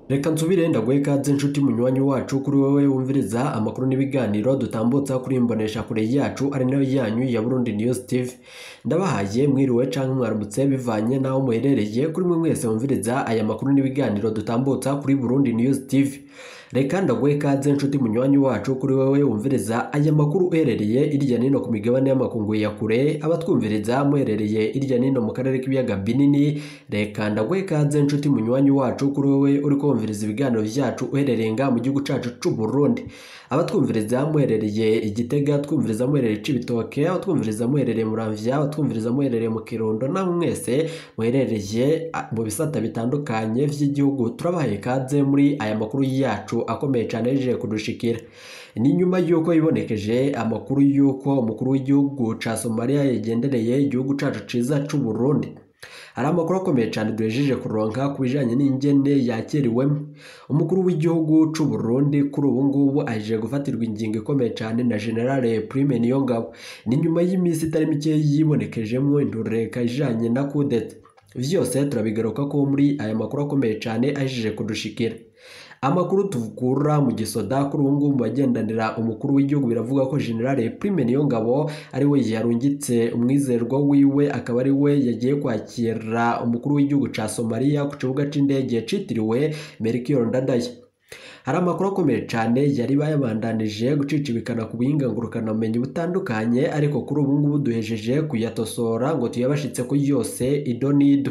Reka nsubire ndaguhe ikaze nshuti munywanyi wacu kuri wowe wumviriza amakuru n'ibiganiro dutambutsa kuri imbonesha kure yacu ari nayo yanyu ya Burundi News TV. Ndabahaye mwiriwe canke mwaramutse bivanye naho muherereye kuri mwe mwese wumviriza aya makuru n'ibiganiro dutambutsa kuri Burundi News TV. Reka ndaguhe ikaze nshuti munywanyi wacu kuri wowe wumviriza aya makuru uherereye irya nino ku migabane y'amakungu ya kure, abatwumviriza muherereye irya nino mu karere k'ibiyaga binini. Reka ndaguhe ikaze nshuti munywanyi wacu kuri wowe uriko wumviriza ibiganiro vyacu uherereye nga mu gihugu cacu c'u Burundi, abatwumviriza muherereye Igitega, twumviriza muherereye Cibitoke, abatwumviriza muherereye Muramvya, abatwumviriza muherereye mu Kirundo, namwe mwese muherereye mu bisata bitandukanye vy'igihugu, turabahaye ikaze muri aya makuru yacu akomeye cane yaje kudushikira. Ni nyuma yuko yibonekeje amakuru yuko umukuru w'igihugu ca Somalia yagendereye igihugu cacu ciza c'u Burundi. Hari amakuru akomeye cyane duhejeje kuronka ku bijanye n'ingene yakiriwemo umukuru w'igihugu c'u Burundi. Kuri ubu ngubu aje gufatirwa ingingo ikomeye cyane na General Prime Niyongabo. Ni nyuma y'iminsi itari mike yibonekejemwo indureka ijanye na kudeta. Vyose turabigaruka ko muri aya makuru akomeye cyane ahejeje kudushikira. Amakuru tuvukura mu gisoda kuri ubu ngubu mu bagendanira umukuru w'igihugu biravuga ko General Prime Niyongabo ari we yarungitse umwizerwa wiwe, akaba ari we yagiye kwakira umukuru w'igihugu ca Somalia ku kibuga c'indege citiriwe Melchior Ndadaye. Hari amakuru akomeye cyane yari bayabandanije gucicibikana ku buhinga ngurukanabumenyi butandukanye, ariko kuri ubu ngubu duhejeje kuyatosora ngo tuyabashitse ko yose ido n'ido.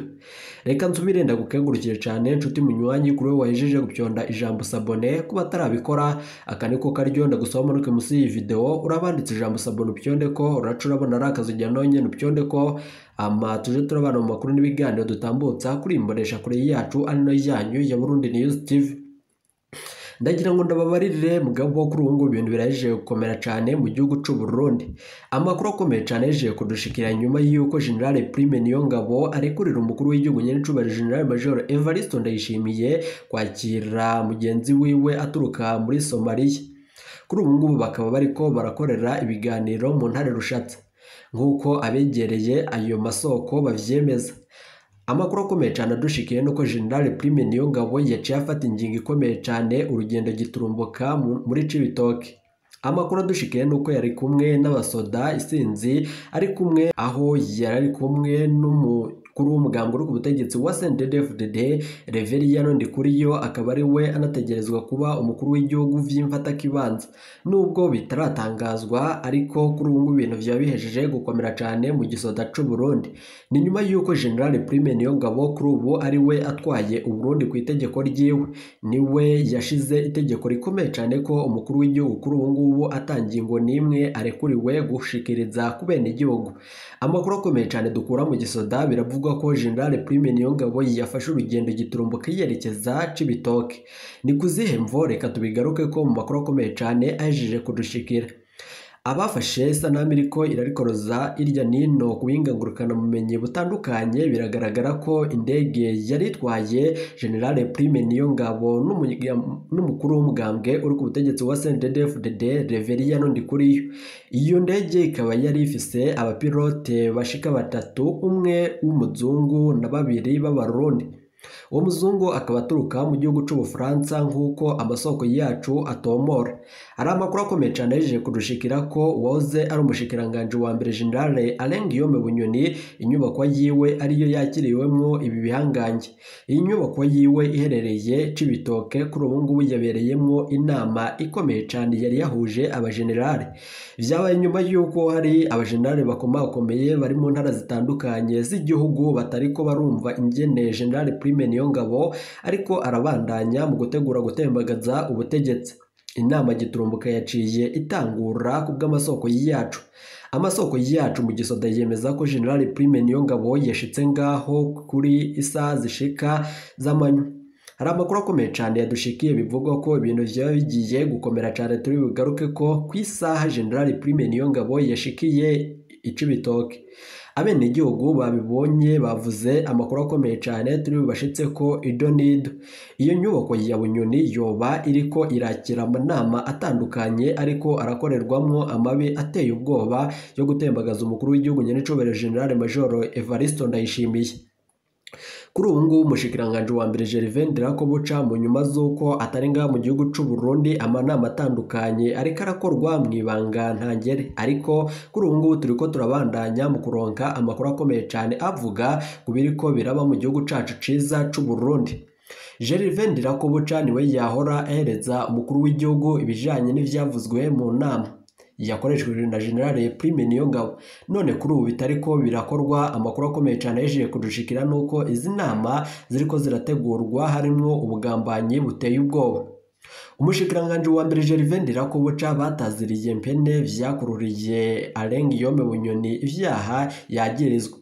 Reka nsubire ndagukengurukire cyane nshuti munywanyi kuri wowe wahejeje gupyonda ijambo sabone. Kuba atarabikora aka niko karyo, ndagusaba umanuke munsi y'iyi video urabanditse ijambo sabone upyonde ko uraca urabona ari akazu ujya nonyene upyonde ko ama tuje turabana mu makuru n'ibiganiro dutambutsa kuri imbonesha kure yacu ari nayo yanyu ya Burundi News TV. Ndagira ngo ndababarire mugabo kuri ubu ngubu ibintu biraje gukomera cyane mu gihugu c'u Burundi. Amakuru akomeye cyane yaje kudushikira nyuma y'uko General Prime Niyongabo arekurira umukuru w'igihugu nyenicubahiro General Major Evariste Ndayishimiye kwakira mugenzi wiwe aturuka muri Somalia. Kuri ubu ngubu bakaba bariko barakorera ibiganiro mu ntare Rushatse nk'uko abegereye ayo masoko bavyemeza. Amakuru akomeye cyane adushikiye nuko General Prime Niyongabo yaciye afata ingingo ikomeye cyane urugendo giturumbuka muri Cibitoke. Amakuru adushikiye nuko yari kumwe n'abasoda isinzi ari kumwe, aho yari ari kumwe n'umukuru w'umugambwe uri ku butegetsi wa CNDD-FDD Reveriyano Ndikuriyo, akaba ari we anategerezwa kuba umukuru w'igihugu vy'imfatakibanza. Nubwo bitaratangazwa ariko kuri ubu ngubu ibintu vyaba bihejeje gukomera cane mu gisoda c'u Burundi. Ni nyuma yuko General Prime Niyongabo kuri ubu ari we atwaye Uburundi ku itegeko ryiwe. Niwe yashize itegeko rikomeye cane ko umukuru w'igihugu kuri ubu ngubu atangingo n'imwe arekuriwe gushikiriza ku benegihugu. Amakuru akomeye cane dukura mu gisoda biravugwa ko General Prime Niyongabo yafashe urugendo giturumbuka yerekeza Cibitoke. Ni kuzihe mvo? Reka tubigaruke ko mu makuru akomeye cane ahejeje kudushikira. Abafashe isanamu iriko irarikoroza irya nino ku buhinga ngurukanabumenyi butandukanye, biragaragara ko indege yari itwaye General Prime Niyongabo n'umukuru w'umugambwe uri ku butegetsi wa CNDD-FDD Reveriyano Ndikuriyo. Iyo ndege ikaba yari ifise abapilote bashika batatu, umwe w'umuzungu na babiri b'abarundi. Uwo muzungu akaba aturuka mu gihugu c'Ubufaransa nk'uko amasoko yacu atomora. Hari amakuru akomeye cane yaje kudushikira ko uwahoze ari umushikiranganji wa mbere General Alain Guillaume Bunyoni, inyubakwa yiwe ariyo yakiriwemwo ibi bihangange. Iyi nyubakwa yiwe iherereye Cibitoke kuri ubu ngubu yabereyemwo inama ikomeye cane yari yahuje abagenerale. Vyabaye nyuma yuko hari abagenerale bakomakomeye bari mu ntara zitandukanye z'igihugu batariko barumva ingene General Prime Niyongabo ariko arabandanya mu gutegura gutembagaza ubutegetsi. Inama giturumbuka yaciye itangura ku bw'amasoko yacu. Amasoko yacu mu gisoda yemeza ko General Prime Niyongabo yashitse ngaho kuri isaha zishika z'amanywa. Hari amakuru akomeye cyane yadushikiye bivugwa ko ibintu vyaba bigiye gukomera cyane, turi bugaruke ko ku isaha General Prime Niyongabo yashikiye Icibitoke. Abenegihugu babibonye bavuze amakuru akomeye cyane turi bubashitse ko ido n'ido. Iyo nyubako ya Bunyoni yoba iriko irakira amanama atandukanye ariko arakorerwamwo amabi ateye ubwoba yo gutembagaza umukuru w'igihugu nyenicubahiro General Major Evariste Ndayishimiye. Kuri ubu ngubu umushikiranganji wa mbere Gervais Ndirakobuca mu nyuma z'uko atari ngaha mu gihugu c'u Burundi, amanama atandukanye ariko arakorwa mu ibanga ntangere, ariko kuri ubu ngubu turiko turabandanya mu kuronka amakuru akomeye cane avuga ku biriko biraba mu gihugu cacu ciza c'u Burundi. Gervais Ndirakobuca niwe yahora ahereza umukuru w'igihugu ibijanye n'ivyavuzwe mu nama yakoreshejwe na General Prime Niyongabo. None kuri ubu bitariko birakorwa, amakuru akomeye cyane yejeje kudushikira nuko izi nama ziriko zirategurwa harimwo ubugambanyi buteye ubwoba. Umushikiranganji wa mbere Gervais Ndirakobuca bataziriye mpene vyakururiye Alain Guillaume Bunyoni ivyaha yagirizwa.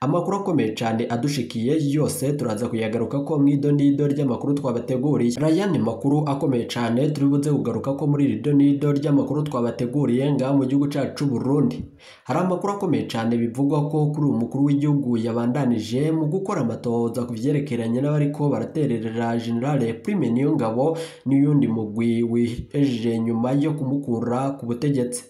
Amakuru akomeye cyane adushikiye yose turaza kuyagaruka ko mw'idonido ry'amakuru twabateguriye. Rayani makuru akomeye cyane turi buze kugaruka ko muri iri donido ry'amakuru twabateguriye ngaha mu gihugu cyacu c'u Burundi. Hari amakuru akomeye cyane bivugwa ko kuri uyu mukuru w'igihugu yabandanije mu gukora amatohoza ku vyerekeranye n'abariko baratererera General Prime Niyongabo n'uyundi mugwi wihejeje nyuma yo kumukura ku butegetsi.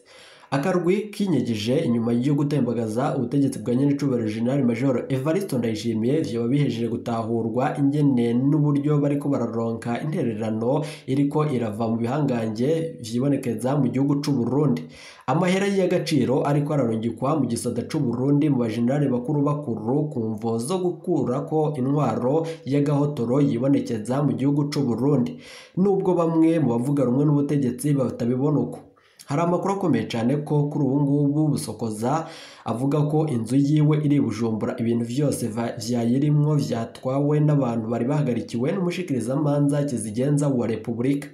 Akarwi kinyegeje inyuma yo gutembagaza ubutegetsi bwa nyenicubahiro General Major Evariste Ndayishimiye vyoba bihejeje gutahurwa ingene n'uburyo bariko bararonka intererano iriko irava mu bihangange vyibonekeza mu gihugu c'u Burundi. Amahera y'agaciro ariko ararungikwa mu gisata c'u Burundi mu bajenerali bakuru bakuru ku mvo zo gukurako intwaro y'agahotoro yibonekeza mu gihugu c'u Burundi, nubwo bamwe mu bavuga rumwe n'ubutegetsi batabibona uko. Hari amakuru akomeye cyane ko kuri ubu ngubu Busokoza avuga ko inzu yiwe iri Bujumbura ibintu vyose vyayirimwo vyatwawe n'abantu bari bahagarikiwe n'umushikirizamanza kizigenza wa Repubulika.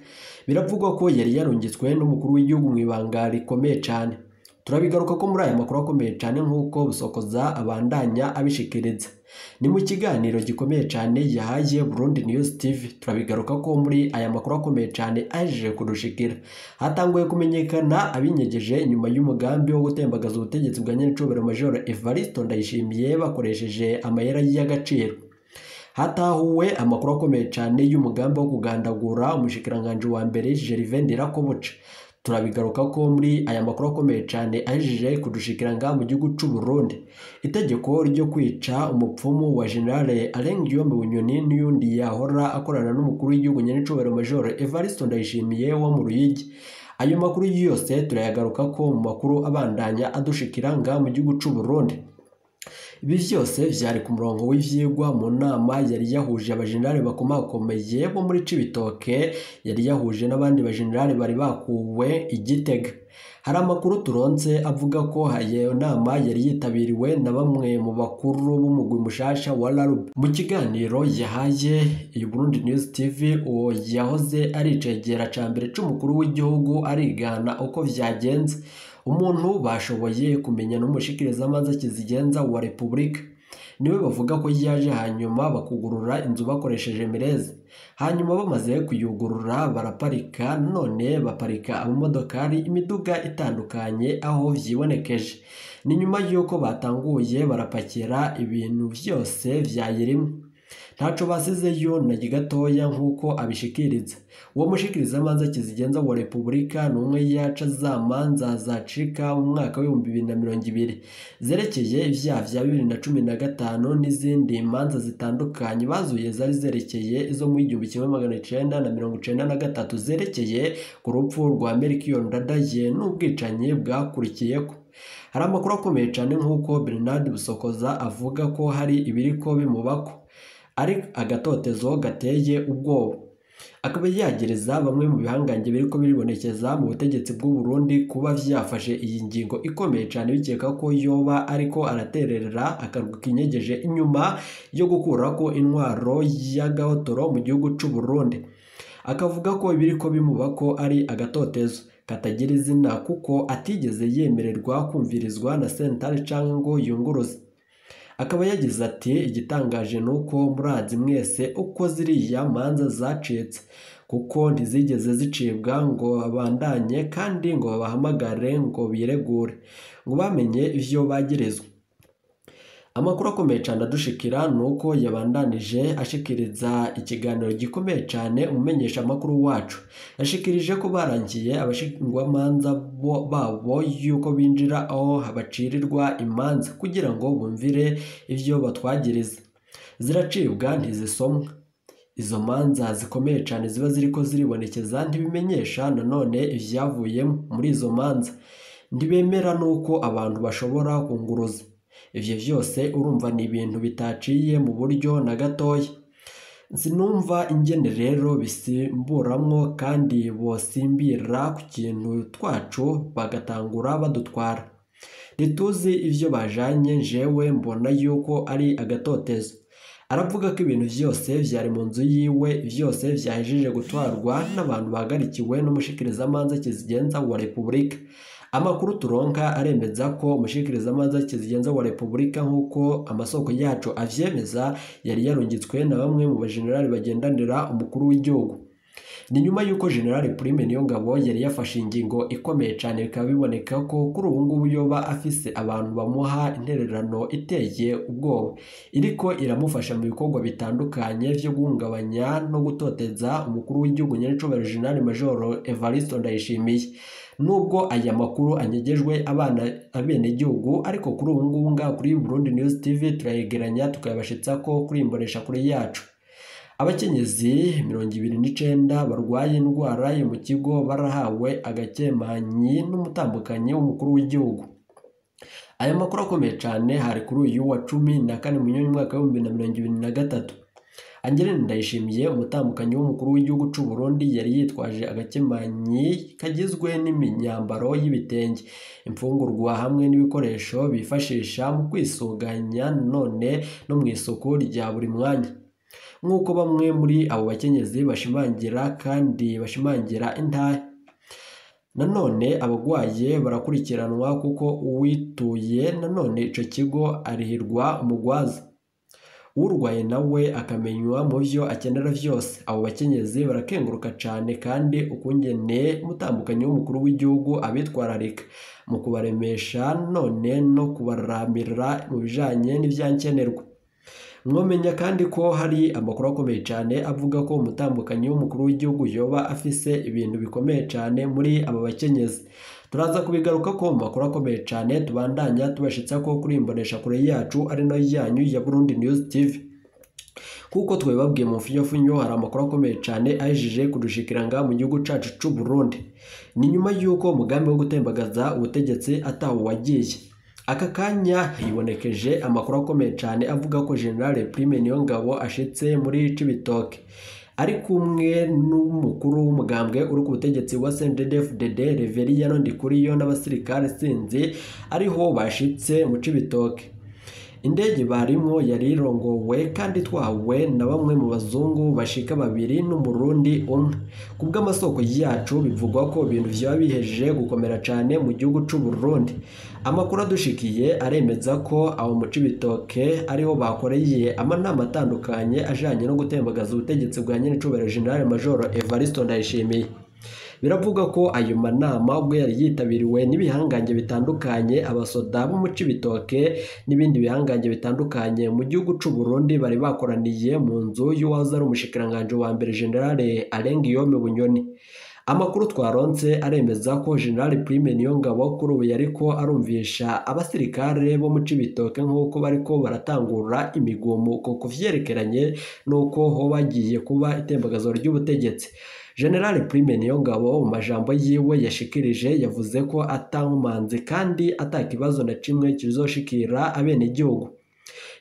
Biravugwa ko yari yarungitswe n'umukuru w'igihugu mu ibanga rikomeye cyane. Turabigaruka ko muri aya makuru akomeye cyane nk'uko Busokoza abandanya abishikiriza. Ni mu kiganiro gikomeye cyane yahaye Burundi News TV. Turabigaruka ko muri aya makuru akomeye cyane aje kudushikira. Hatanguye kumenyekana abinyegeje inyuma y'umugambi wo gutembagaza ubutegetsi bwa nyenicubahiro Major Evariste Ndayishimiye bakoresheje amahera y'agaciro. Hatahuwe amakuru akomeye cyane y'umugambi wo kugandagura umushikiranganji wa mbere Gervais Ndirakobuca. Turabigaruka ko muri aya makuru akomeye cyane ahejeje kudushikira ngaha mu gihugu c'u Burundi. Itegeko ryo kwica umupfumu wa General Alain Guillaume Bunyoni n'uyundi yahora akorana n'umukuru w'igihugu nyenicubahiro Major Evariste Ndayishimiye wo mu Ruyigi. Ayo makuru yose turayagaruka ko mu makuru abandanya adushikira ngaha mu gihugu c'u Burundi. Ibi vyose vyari ku murongo w'ivyigwa mu nama yari yahuje abajenerali bakomakomeye bo muri Cibitoke, yari yahuje n'abandi bajenerali bari bakuwe i Gitega. Hari amakuru turonse avuga ko iyo nama yari yitabiriwe na bamwe mu bakuru b'umugwi mushasha wa RARB. Mu kiganiro yahaye Burundi News TV, uwo yahoze ari icegera ca mbere c'umukuru w'igihugu arigana uko vyagenze. Umuntu bashoboye kumenya n'umushikirizamanza kizigenza wa Repubulika niwe bavuga ko yaje hanyuma bakugurura inzu bakoresheje mireze, hanyuma bamaze kuyugurura baraparika, none baparika amamodokari imiduga itandukanye aho vyibonekeje. Ni nyuma y'uko batanguye barapakira ibintu vyose vyayirimwo, ntaco basizeyo na gatoya nk'uko abishikiriza. Uwo mushikirizamanza kizigenza wa Repubulika ni umwe yaca za manza zacika mu mwaka w'2020 zerekeye ivyaha vya 2015 n'izindi manza zitandukanye bazuye zari zerekeye izo mu 1993 zerekeye ku rupfu rwa Melchior Ndadaye n'ubwicanyi bwakurikiyeko. Hari amakuru akomeye cyane nk'uko Bernard Busokoza avuga ko hari ibiriko bimubako ari agatotezo gateye ubwoba, akaba yagereza bamwe mu bihangange biriko biribonekeza mu butegetsi bw'u Burundi kuba vyafashe iyi ngingo ikomeye cyane bikeka ko yoba ariko aratererera akarwi kinyegeje inyuma yo gukurako intwaro y'agahotoro mu gihugu c'u Burundi. Akavuga ko ibiriko bimubako ari agatotezo katagira izina kuko atigeze yemererwa kumvirizwa na sentare canke ngo yunguruze. Akaba yagize ati igitangaje nuko murazi mwese uko ziriya manza zacitse, kuko ntizigeze zicibwa ngo babandanye kandi ngo babahamagare ngo biregure ngo bamenye ivyo bagirizwa. Amakuru akomeye cyane adushikira nuko yabandanije ashikiriza ikiganiro gikomeye cyane umumenyesha amakuru wacu. Yashikirije ko barangiye abashingwamanza babo yuko binjira aho bacirirwa imanza kugira ngo bumvire ivyo batwagiriza. Ziracibwa ntizisomwa. Izo manza zikomeye cane ziba ziriko ziribonekeza ntibimenyesha nanone ivyavuye muri izo manza. Ntibemera nuko abantu bashobora kunguruza. Ivyo vyose urumva ni ibintu bitaciye mu buryo na gatoya. Sinumva ingene rero bisimburamwo kandi bosimbira ku kintu twacu bagatangura badutwara. Ntituzi ivyo bajanye, jewe mbona yuko ari agatotezo. Aravuga ko ibintu vyose vyari mu nzu yiwe vyose vyahejeje gutwarwa n'abantu bahagarikiwe n'umushikirizamanza kizigenza wa Repubulika. Amakuru turonka aremeza ko umushikirizamanza kizigenza wa Repubulika, nk'uko amasoko yacu avyemeza, yari yarungitswe na bamwe mu bajenerali bagendanira umukuru w'igihugu. Ni nyuma y'uko General Prime Niyongabo yari yafashe ingingo ikomeye cane, bikaba biboneka ko kuri ubu ngubu yoba afise abantu bamuha intererano iteye ubwoba, iriko iramufasha mu bikorwa bitandukanye vyo guhungabanya no gutoteza umukuru w'igihugu nyenicubahiro General Major Evariste Ndayishimiye. Nubwo aya makuru anyegejwe abana abenegihugu, ariko kuri ubu ngubu ngaha kuri Burundi News TV turayegeranya tukayabashitsa ko kuri imbonesha kuri yacu. Abakenyezi 29 barwaye indwara yo mu kigo barahawe agakemanyi n'umutambukanyi w'umukuru w'igihugu. Aya makuru akomeye cane hari kuri uyu wa 14 Munyoni mwaka wa 2023. Angeline Ndayishimiye, umutambukanyi w'umukuru w'igihugu c'u Burundi, yari yitwaje agakemanyi kagizwe n'imyambaro y'ibitenge, imfungurwa hamwe n'ibikoresho bifashisha mu kwisuganya none no mu isuku rya buri mwanya. Nk'uko bamwe muri abo bakenyezi bashimangira kandi bashimangira intahe. Nanone abagwaye barakurikiranwa kuko uwituye nanone ico kigo arihirwa umugwaza, urwaye nawe akamenywa mu vyo akenera vyose. Abo bakenyezi barakenguruka cane kandi ukungene umutambukanyi w'umukuru w'igihugu abitwararika mu kubaremesha none no kubaramira mu bijanye n'ivyankenerwa. Mwomenya kandi ko hari amakuru akomeye cane avuga ko umutambukanyi w'umukuru w'igihugu yoba afise ibintu bikomeye cane muri aba bakenyezi. Turaza kubigaruka ko mu makuru akomeye cane tubandanya tubashitsa ko kuri imbonesha kure yacu ari no yanyu ya Burundi News TV. Kuko twebabwiye mu mfunyofunyo, hari amakuru akomeye cane ahejeje kudushikiranga mu gihugu cacu c'u Burundi. Ni nyuma y'uko umugambi wo gutembagaza ubutegetsi atawo wagiye. Aka kanya hibonekeje amakuru akomeye cane avuga ko General Prime Niyongabo ashitse muri Cibitoke ari kumwe n'umukuru w'umugambwe uri ku butegetsi wa CNDD-FDD Reveriyano Ndikuriyo n'abasirikare sinzi ariho bashitse mu Cibitoke. Indege barimwo yari irongowe kandi itwawe na bamwe mu bazungu bashika babiri n'umurundi umwe. Kubw'amasoko yacu bivugwa ko ibintu vyoba bihejeje gukomera cane mu gihugu c'u Burundi. Amakuru adushikiye aremeza ko abo mu Cibitoke ariho bakoreye amanama atandukanye ajanye no gutembagaza ubutegetsi bwa nyenicubahiro General Major Evariste Ndayishimiye. Biravuga ko ayo manama ubwo yari yitabiriwe n'ibihangange bitandukanye, abasoda bo mu Cibitoke n'ibindi bihangange bitandukanye mu gihugu c'u Burundi bari bakoraniye mu nzu y'uwahoze ari umushikiranganji wa mbere General Alain Guillaume Bunyoni. Amakuru twaronse aremeza ko General Prime Niyongabo kuri ubu yariko arumvisha abasirikare bo mu Cibitoke nk'uko bariko baratangura imigumuko ku vyerekeranye n'uko ho bagiye kuba itembagazo ry'ubutegetsi. General Prime Niyongabo mu majambo yiwe yashikirije yavuze ko atankomanzi kandi atakibazo na kimwe kizoshikira abenegihugu.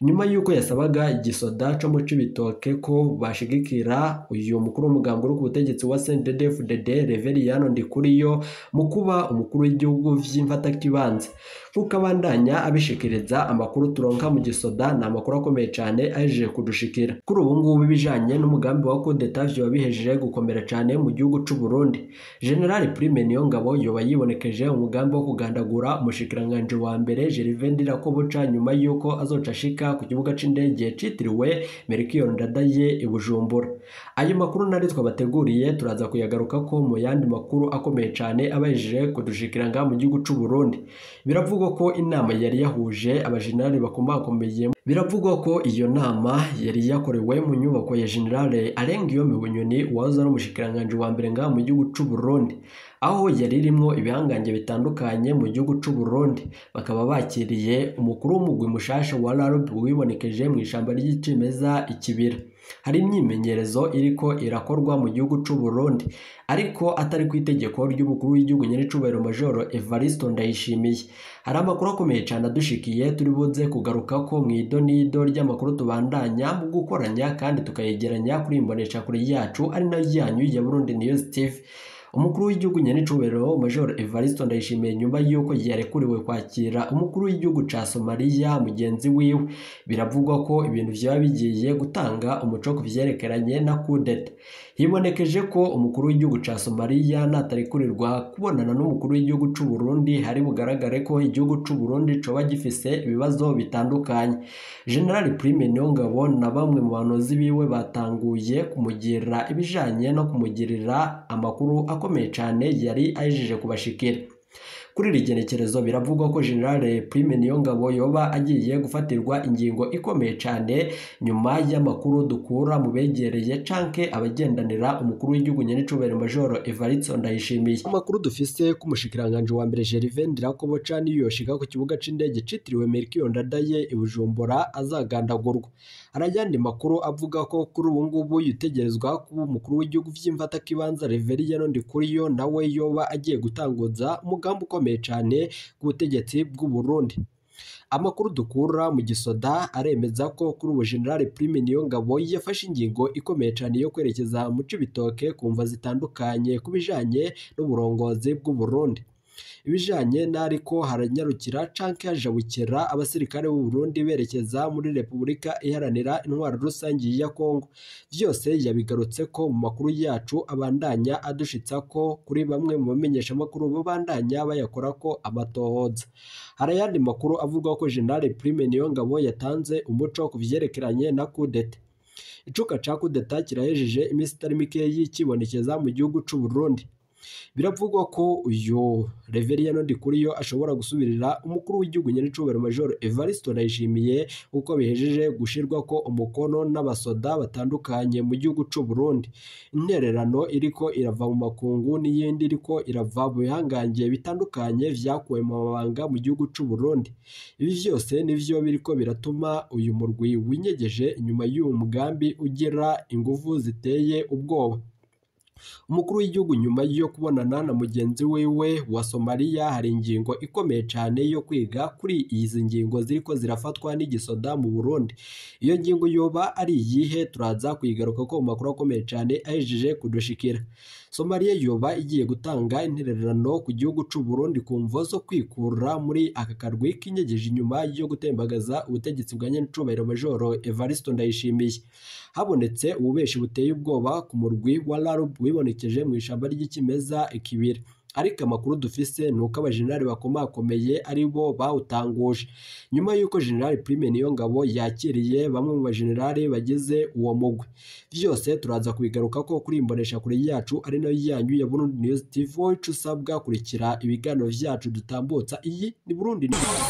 Nyuma y'uko yasabaga igisoda co mu Cibitoke ko bashigikira uyu mukuru w'umugambi uri ku butegetsi wa CNDD-FDD Reveriyano Ndikuriyo mu kuba umukuru w'igihugu vy'imfatakibanza. Nk'uko abandanya abishikiriza, amakuru turonka mu gisoda ni amakuru akomeye cane ahejeje kudushikira. Kuri ubu ngubu ibijanye n'umugambi wa coup d'etat vyoba bihejeje gukomera cane mu gihugu c'u Burundi. General Prime Niyongabo yoba yibonekeje umugambi wo kugandagura umushikiranganji wa mbere Gervais Ndirakobuca nyuma y'uko azoca ashika ku kibuga c'indege citiriwe Melchior Ndadaye i Bujumbura. Ayo makuru nari twabateguriye turaza kuyagaruka ko mu yandi makuru akomeye cane abahejeje kudushikiranga mu gihugu c'u Burundi. Biravugwa ko inama yari yahuje abajenerali bakomakomeye Biravugwa ko iyo nama yari yakorewe mu nyubako ya General Alain Guillaume Bunyoni wahoze ari umushikiranganji wa mbere ngaha mu gihugu c'u Burundi, aho yari irimwo ibihangange bitandukanye mu gihugu c'u Burundi. Bakaba bakiriye umukuru w'umugwi mushasha wa RARB wibonekeje mu ishamba ry'icimeza ikibira. Hari imyimenyerezo iriko irakorwa mu gihugu c'u Burundi, ariko atari ku itegeko ry'umukuru w'igihugu nyenicubahiro Majoro Evaristo Ndayishimiye. Hari amakuru akomeye cane adushikiye turi buze kugaruka ko mw'idonido ry'amakuru tubandanya mu gukoranya kandi tukayegeranya kuri imboneshakure yacu ari nayo yanyu ya Burundi News TV. Umukuru w'igihugu nyenicubahiro Major Evaristo Ndayishimiye nyuma y'uko yarekuriwe kwakira umukuru w'igihugu ca Somalia mugenzi wiwe, biravugwa ko ibintu vyaba bigiye gutanga umuco ku vyerekeranye na kudeta. Hibonekeje ko umukuru w'igihugu ca Somalia natarekurirwa kubonana n'umukuru w'igihugu c'u Burundi, hari bugaragare ko igihugu c'u Burundi coba gifise ibibazo bitandukanye. General Prime Niyongabo na bamwe mu bahanuzi biwe batanguye kumugira ibijanye no kumugirira amakuru akomeye cane yari ahejeje kubashikira. Kuri iri genekerezo biravugwa ko General Prime Niyongabo yoba agiye gufatirwa ingingo ikomeye cane nyuma y'amakuru dukura mu begereye canke abagendanira umukuru w'igihugu nyenicubahiro Majoro Evaristo Ndayishimiye. Amakuru dufise ku mushikiranganje wa mbere Gervais Ndirakoboca niyoshika ku kibuga c'indege citiriwe Melchior Ndadaye i Bujumbura azagandagurwa. Hari ayandi makuru avuga ko kuri ubu ngubu yitegerezwa kuba umukuru w'igihugu vy'imfatakibanza Reverien Ndikuriyo nawe yoba agiye gutanguza umugambi ukomeye cane ku butegetsi bw'u Burundi. Amakuru dukura mu gisoda aremeza ko kuri ubu General Prime Niyongabo yafashe ingingo ikomeye cane yo kwerekeza mu Cibitoke ku mva zitandukanye ku bijanye n'uburongozi bw'u Burundi. Ibijanye n'ariko haranyarukira canke hajabukira abasirikare b'u Burundi berekeza muri Repubulika Iharanira Intwaro Rusangi ya Kongo, vyose yabigarutse ko mu makuru yacu abandanya adushitsa ko kuri bamwe mu bamenyeshamakuru babandanya bayakorako amatohoza. Hari ayandi makuru avuga ko General Prime Niyongabo yatanze umuco ku vyerekeranye na kudeta. Icuka ca kudeta kirahejeje iminsi itari mikeyi kibonekeza mu gihugu c'u Burundi. Biravugwa ko uyu Reverien Ndikuriyo ashobora gusubirira umukuru w'igihugu nyenicubahiro Major Evaristo Ndayishimiye uko bihejeje gushirwa ko umukono n'abasoda batandukanye mu gihugu c'u Burundi. Intererano iriko irava mu makungu n'iyindi iriko irava mu bihangange bitandukanye vyakuwe mu mabanga mu gihugu c'u Burundi. Ibi vyose nivyo biriko biratuma uyu murwi winyegeje inyuma y'uyu mugambi ugira inguvu ziteye ubwoba. Umukuru w'igihugu nyuma yo kubonana na mugenzi wiwe wa Somalia, hari ingingo ikomeye cane yo kwiga kuri izi ngingo ziriko zirafatwa n'igisoda mu Burundi. Iyo ngingo yoba ari iyihe? Turaza kuyigaruka ko mu makuru akomeye cane ahejeje kudushikira. Somalia yoba igiye gutanga intererano ku gihugu c'u Burundi ku mvo zo kwikura muri aka karwi kinyegeje inyuma yo gutembagaza ubutegetsi bwa nyenicubahiro Majoro Evaristo Ndayishimiye. Habonetse ububeshi buteye ubwoba ku murwi wa RARB wibonekeje mu ishamba ry'ikimeza ikibira, ariko amakuru dufise nuko abajenerali bakomakomeye ari bo bawutanguje. Nyuma y'uko General Prime Niyongabo yakiriye bamwe mu bajenerali bagize uwo mugwi, vyose turaza kubigaruka ko kuri imbonesha kure yacu ari nayo yanyu ya Burundi News TV. Ico usabwa kurikira ibiganiro vyacu dutambutsa. Iyi ni Burundi News.